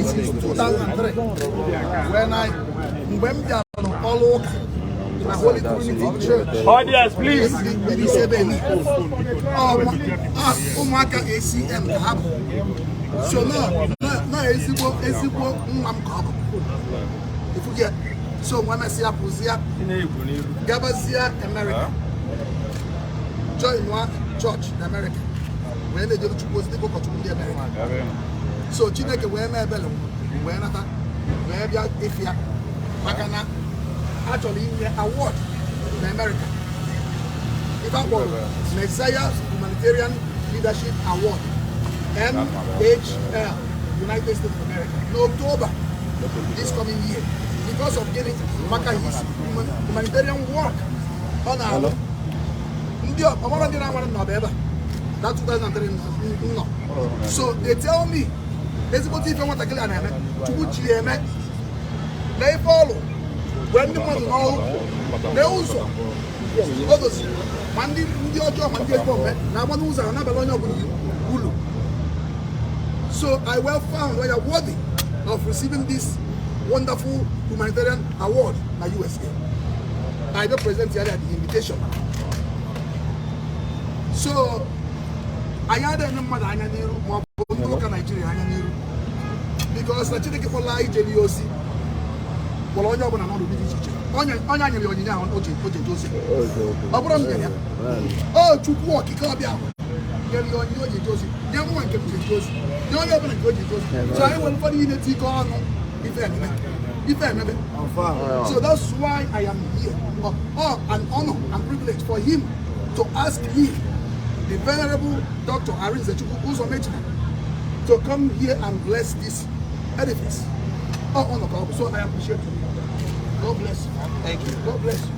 Since 2003 when I mgbe m bịara ọrụ ụka na Holy Trinity Church. Audience, please. Dị n'isi ebe ni. Ụmụaka ACM ka ha bụ, so nọ ezigbo nwa m ka ọ bụ ifuge. So nwa mesịa pụzia gabazie America, join nwa church na America, wee na-ejere Chukwu ozi dịka ụkọchukwu ndị America. So Chineke wee mee ebele, wee nata, wee bịa ịfịa maka na a chọrọ inye award na America, ife akpọrọ Messiah Humanitarian Leadership Award, MHL, United States of America, n'October this coming year, because of gịnị? Maka his humanitarian work ọ na-alụ. Ndị ọmara ndị na-amara nọ ebe a na 2003 nọ. So they tell me ezigbote ife nwatakịrị a na-eme, Chukwu ji ya eme na ife ọlụ wee ndị mmadụ n'ọrụ na ụzọ o gosiri ma ndị ọjọọ ma ndị ezigbo omume na-agba n'ụzọ ahụ n'abalị, onye ọbụla ulu. So I well found we are worthy of receiving this wonderful humanitarian award na USA. I dey present here the invitation. So anyị adịghị eme mmadụ anya n'iru ma ọ bụ ndị ụka Naijiria anya n'iru, because na Chineke kpọrọ anyị jere ya ozi, kpọrọ onye ọbụla n'ọnọdụ dị iche iche. Onye a nyere ya onyinye ahụ o ji eje ozi, ọ bụrụ m nyere ya, o Chukwu okike ọbịa nyere ya onyinye o ji eje ozi, nye nwa nke m ji eje ozi, nye onye ọbụla nke o ji eje ozi. So anyị nwere ụfọdụ ihe na-etikọ ọnụ, ife ememe, ife ememe. So that's why I am here. Oh, an honor and privilege for him to ask me, the Venerable Dr. Arinze Chukwu Uzomechina, to come here and bless this edifice. Oh, honor, God. So I appreciate you. God bless you. Thank you. God bless you.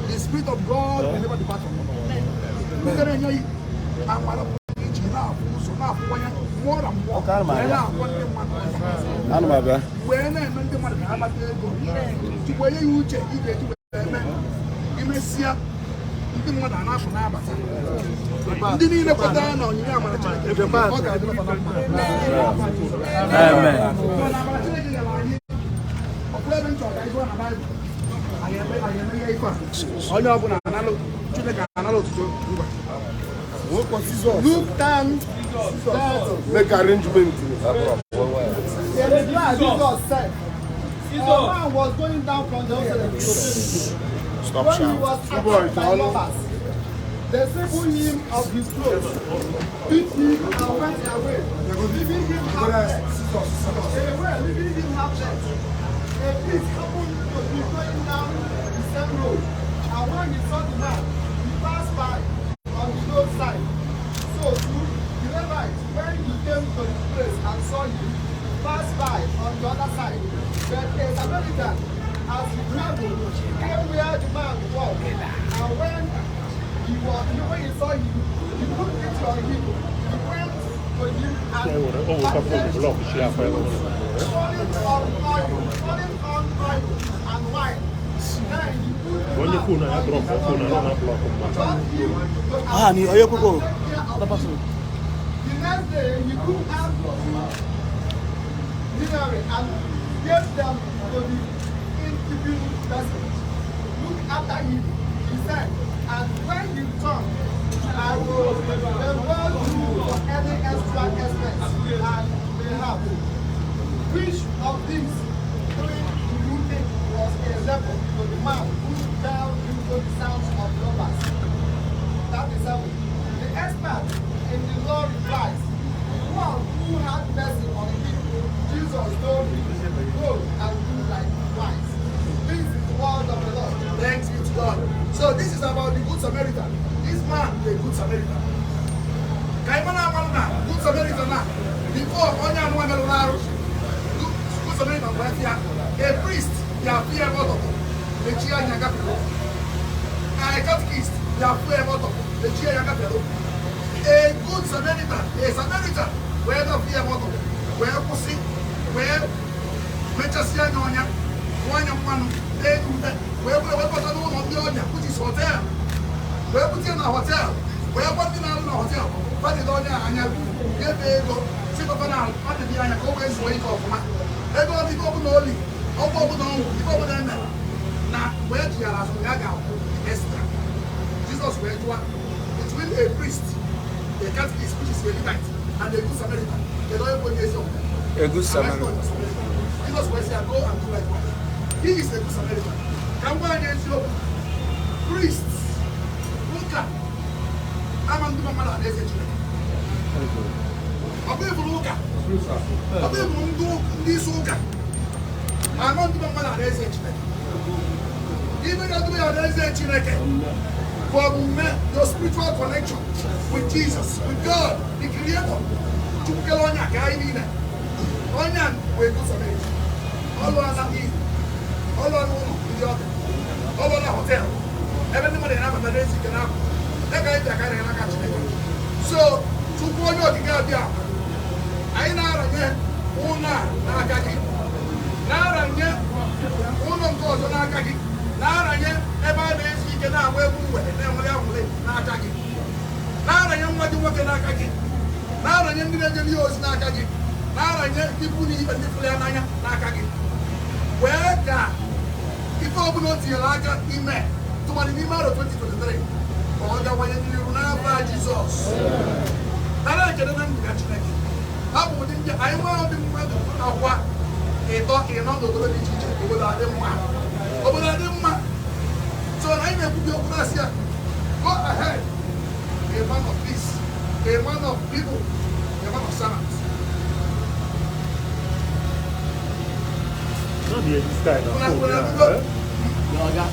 The Spirit of God will never depart from you. Ndị na-enye ya amara pụrụ iche na-afụ ụzọ, na-afụwanye more and more, wee na-agwọ ndị mmadụ ọrịa. Ana m abịa. Wee na-eme ndị mmadụ ka ha kpata ego. Chukwu enye ya uche ị ga-eji wee eme imesịa ndị mmadụ a na-apụ na-abata. Ndị niile kwetara na onyinye amara Chineke, ọ ga-adịrị ha na mma. Amen. Mana amara Chineke nyere anyị ọkpụ ebe m chọrọ ka anyị gụọ na Baịbụl. Anyị eme ihe ife a, onye ọbụla analụ Chineke, analụ otuto. Ngwa, Luke 10 30. Make arrangement. In reply, Jesus said, "A man was going down from Jerusalem to Jericho Stop when he shouting. was attacked by robbers. They stripped him of his clothes, beat him, and went away, leaving him half dead. Away, leaving him half dead. A priest happened to be going down the same road, and when he saw the man, he passed by on the roadside. So too, the Levite, when he came to the place and saw him, passed by on the other side. But a Samaritan, as he traveled, came where the man was, and when he saw him, he took pity on him. He went to him and bandaged his wounds, pouring on oil and wine. Then he put the Onye man phone ya on drop his phone own na donkey, block mmadụ. brought him to an Ah, ni onye kwugo. and take care of him. The next day he took out 2 denarii and gave them to the innkeeping person. "Look after him," he said, "and when you return, I will reward you for any extra expense I may have." Which of these three do you think was a neighbor to the man who fell into the hands of robbers? 37. The expert in the law replies, "The one who had mercy on him." Jesus told him, "Go and do likewise." This is the word of the Lord. Thanks be to God. So this is about the Good Samaritan. This man is a Good Samaritan. Ka anyị mara amalụ na Good Samaritan na before onye anụnwa merụrụ arụ, Good Samaritan wee fịa a priest ya afụ ebe ọ tọgbọ, mechie anya gafere. A catechist ya afụ ebe ọ tọgbọ, mechie ya gafere. A Good Samaritan, a Samaritan wee gafee ebe ọ tọgbọ, wee kwụsị, wee mechasịa anya ọnya, nwa anya mmanụ, tee ute, wee bụrụ wee bata n'ụlọ ndị ọbịa, which is hotel, wee bute na hotel, wee gwa ndị na-arụ na hotel fadịla onye a anya, nyefee ego si Sịkọta na ọ dị dị anya ka o wee zuo ike ọfụma. Ego ọ dị, ife ọbụla oli, ọgwụ ọbụla, ọnwụ ife ọbụla emere na mgbe e jighara azụ, ya ga-akwụ extra. Jizọs wee jụọ, between a priest, a catechist, which is a Levite, and a good Samaritan, kedu onye bụ onye ezi omume? A good Samaritan. Jesus wee sị ya, "Go and do likewise." He is a good Samaritan. Ka m gwa anyị eziokwu, priest, ụka ama ndị mmadụ alaeze Chineke. Ọ bụ ịbụrụ ụka, ọ bụ ịbụrụ ndị isi ụka ama ndị mmadụ alaeze Chineke. Ibe ga-adụrụ ya alaeze Chineke bụ omume, your spiritual connection with Jesus, with God, the Creator. Chukwu kele onye a ka anyị niile. Onye a bụ a good Samaritan. Ọlụ ala iyi, ọlụ ala ụlọ ndị ọbịa, ọlụ ala hotel ebe ndị mmadụ na-abata n'ezi ike na-apụ dịka anyị ji aka anyị n'aka Chineke. So Chukwu onye okike abịa, anyị na-aranye ụlọ a n'aka gị, na-aranye ụlọ nke ọzọ n'aka gị, na-aranye ebe a na-ezu ike, na-agba egwu mgbede, na-enwere anwụrị n'aka gị, na-aranye nwa gị nwoke n'aka gị, na-aranye ndị na-ejere ihe ozi n'aka gị, na-aranye ikwu na ibe ndị fụrụ ya n'anya n'aka gị, wee ka ife ọbụla o tinyere aka ime, tụmadị n'ime arọ 2023, ka ọ gawanye n'iru n'afa Jizọs. Nara ekele na ndụ ya. Chineke, ha bụ ụdị ndị anyị nwee, ụdị mmadụ akwa ịtọ ịnọ n'obodo dị iche iche, obodo adị mma, obodo adị mma. So na anyị na-ekwubi okwu na-asị ya, go ahead, a man of peace, a man of people, a man of servants. No be this guy na Una- phone. Una- Ya.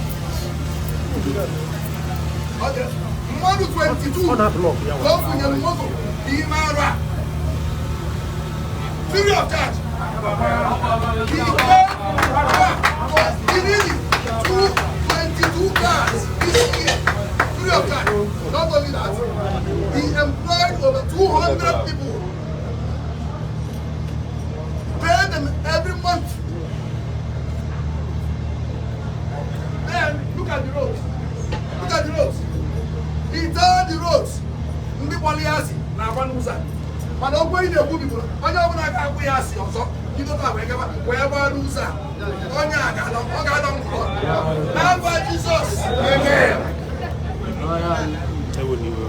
Okay. Mmadụ 22 Ọ na block ya. ka ọ kwụnyere moto n'ime arụ a free of charge. He paid for nearly two 22 cars this year free of charge. Not only that, he employed over 200 people, paid them every month. Then look at the roads. Look at the roads. He turned the roads. Ndị kpọrọ ya asị na-agba n'ụzọ a. Mana okwu ị na-ekwu bibụrụ onye ọbụla ga-akwụ ya asị ọzọ, bido taa wee gaba wee gbaa n'ụzọ a, onye a ga-ala, ọ ga-ada ngwụrọ n'afa Jizọs. Ewo ni iwe.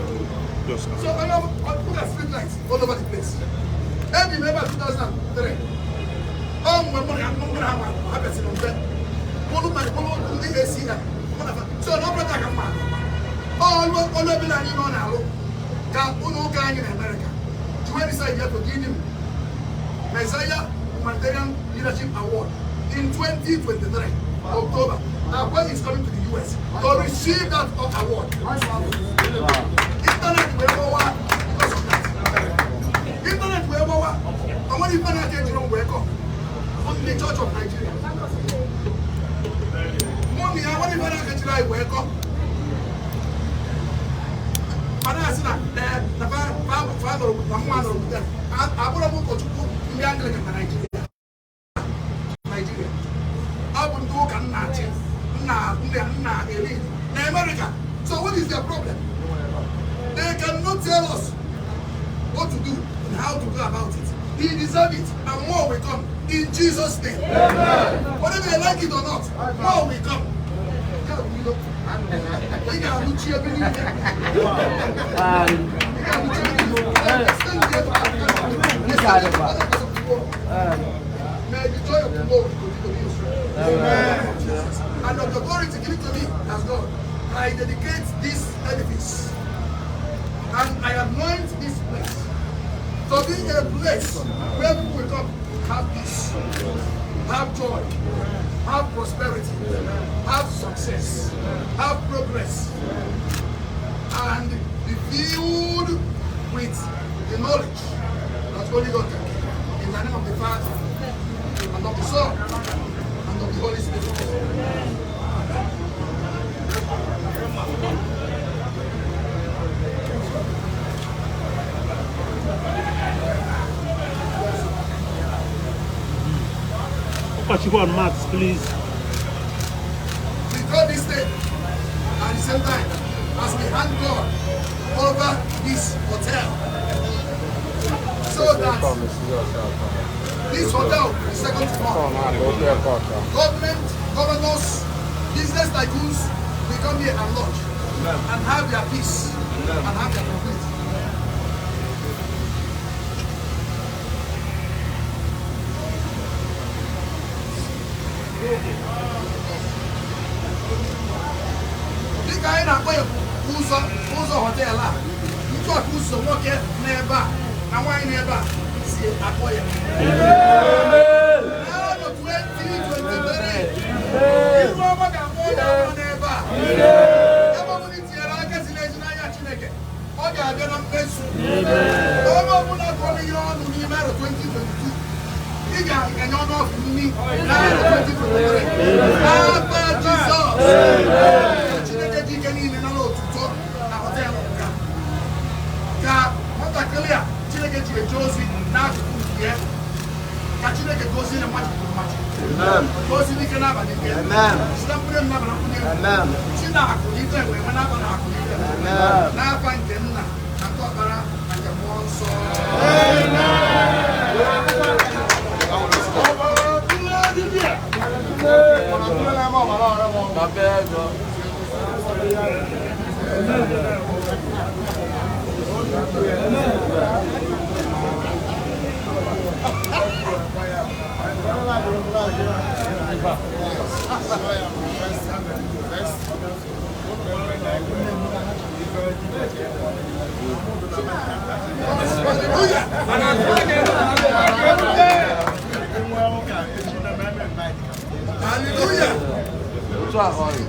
Just So onye ọbụla, look at street lights all over the place. Ebi m ebe a 2003. Ọ mgbe mụ na ya, mụ na ha ha bịasịrị mfe bụrụ ma bụrụ ndị ACM mụ na fa. So na ọ bụrụ ka mma ọlụ ọlụ ebile anyị nọ na-alụ ka ụlọ ụka anyị na Amerịka ji wee decide ya to give him Messiah Humanitarian Leadership Award in 2023 October. Akwa is coming to the US to receive that award. Internet wee gbawa because of that. Internet wee gbawa. O nwere ife na-aka ejiri m wee kọ ndị Church of Nigeria. Mụ na ya nwere ife na-aka ejiri anyị wee kọ. Mana asị na ee na fa fa fa nọrọ na mma nọrọ obodo a, abụrụ m ụkọchukwu ndị Anglican na Nigeria. Nigeria. Ọ bụ ndị ụka nna achị nna nna nna eri na America. So what is their problem? They cannot tell us what to do and how to go about it. He deserves it, and more will come in Jesus' name. Whether they like it or not, more will come. Ị ga-alụchi ebe niile. Ị ga-alụchi ebe niile. Extend the extend the other parts of the world. May the joy of the Lord continue to be your strength. Amen. And of the authority given to me as God, I dedicate this edifice and I anoint this place to be a place where people will come, have peace, have joy, have prosperity, have success, have progress, and be filled with the knowledge that only God can give. In the name of the Father, and of the Son, and of the Holy Spirit. Ụkọchukwu on mask, please. We call this day at the same time as we hand God over this hotel. So that this hotel is second to none. Government, governors, business tycoons will come here and lodge and have their peace and have their tranquility. Dịka anyị na-akpọ ya ụzọ ụzọ hotel a, ntụ aka ụzọ nwoke n'ebe a na nwaanyị n'ebe a si akpọ ya. N'arọ 2023, ihu ọma ga-akpọ onye ọbụla n'ebe a. Ebe ọbụla i tinyere aka ziri ezi n'anya Chineke, ọ ga-abịa na mmezu. Onye ọbụla kọrọ ihe ọnụ n'ime arọ 2022, ị ga-enye ọnụ ọkụ nri n'arọ 2023. N'afa Jizọs. Chineke ji ike niile nara otuto na hotel nke a. Ka nwatakịrị a Chineke ji eje ozi n'akụkụ nke ya, ka Chineke gozie ya mmaji kwuru mmaji. Gozie n'ike n'abalị nke ya. Si na mkpụrụ elu n'abalị mkpụrụ elu. Si na akụ na ife enwe enwe n'aba na akụ na ife enwe. N'afa nke nna na nke ọkpara na nke mmụọ nsọ. Hallelujah. Hallelujah. Otu ahụ ọ dị.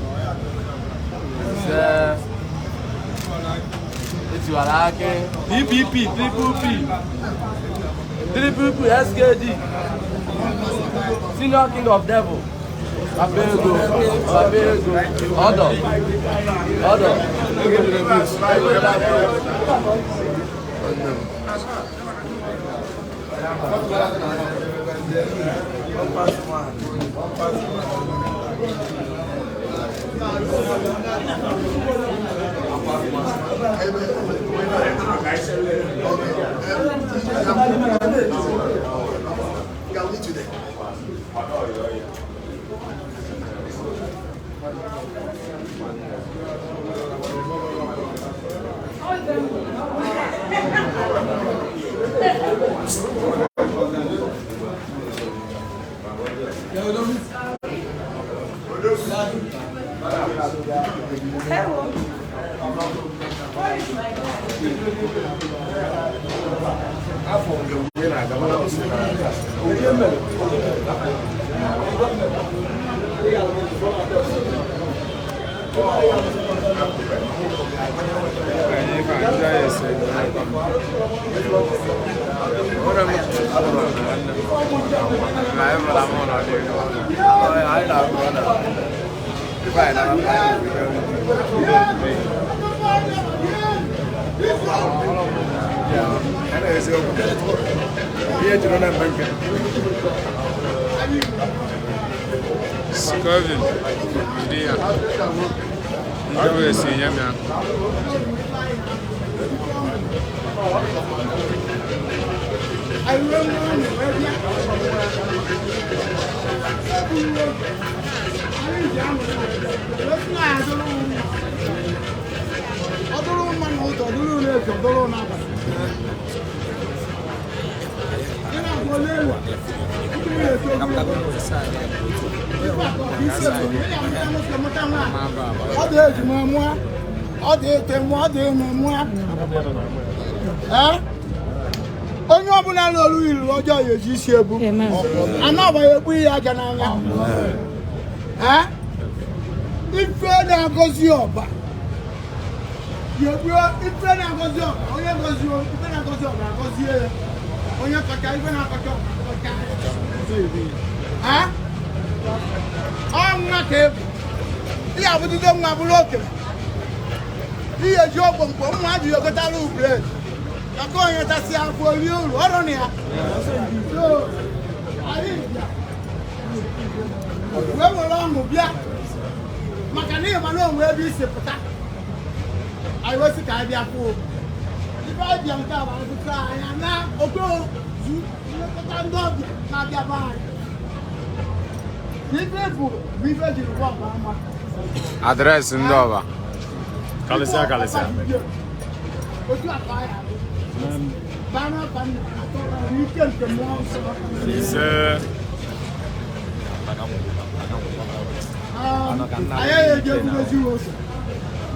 Ise. Etiwara akị. PPP, triple P. Triple P, SKD. Senior King of Devil. Papa ego. Papa ego. Ọdọ. Ọdọ. Ego da. Okay. I'll meet you there. Scoville, jide ya. Ndị wee si nye m ya. Ọ dụrụ mma n'ụtọ, ọ dụrụ n'efu, ọ dụrụ n'abalị. Ị na-agụ ole ewu a? Ndị na-eto ogologo. Ife a ka ọ bụ isi efu. Ị ga-amụta nwoke, mụta nwaanyị. Ọ dị ejima mụọ, ọ dị ete mụọ, ọ dị eme mụọ. Ee? Onye ọbụla na-olu ilu ọjọọ ya eji isi ebu. Anabaghị egbu ihe aja n'anya. Ee? Ife na-agọzi ọba ya egbuo ife na-agọzi ọba, onye gọzie ife na-agọzi ọba agọzie ya, onye kọcha ife na-akọcha ọba akọcha. Ee? Ọ nwa ka ebu ihe abụdide nwa bụrụ okenye, ihe eji okpomkpo nwa ji egotara bred maka onye tasị afọ rie uru ọrụ na ya. So anyị bịa wee were ọṅụ bịa maka na ịma na onwe ebe isi pụta, anyị wee sị ka anyị bịa kwuo ife. Ife anyị bịa nke a bụ akụkọ anyị na ogozu nlekọta ndị ọbịa na-abịa be anyị. Ife bụ bụ ife jiri gwa ọba ama. Adreesị ndị ọba. Kalịsịa kalịsịa. Otu a ka anyị adị. Baa n'afa nna atọ na ike nke mmụọ nsọ. Ise. Anyị eji egwuregwu ụzọ.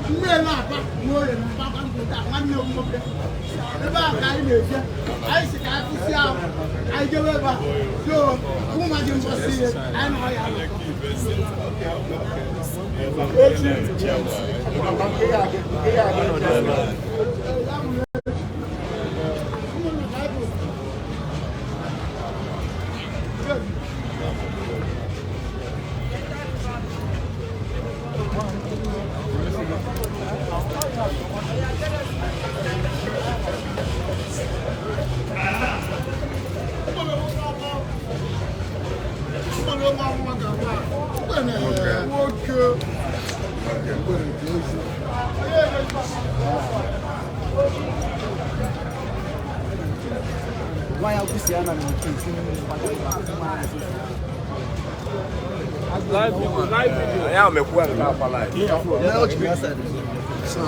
Nne na-aba n'oye na mpapa nkụta nwanne m nwoke. Ebe a ka anyị na-eje. Anyị si ka anyị kwụsị ahụ. Anyị jewe ebe a. Yo, ụmụ ji mbọsị ihe. Anyị na ọya alụkọ. Echi. Ya bụ echi. Ụmụnna ka anyị bụ. Ya mekwa nke akwa live. So,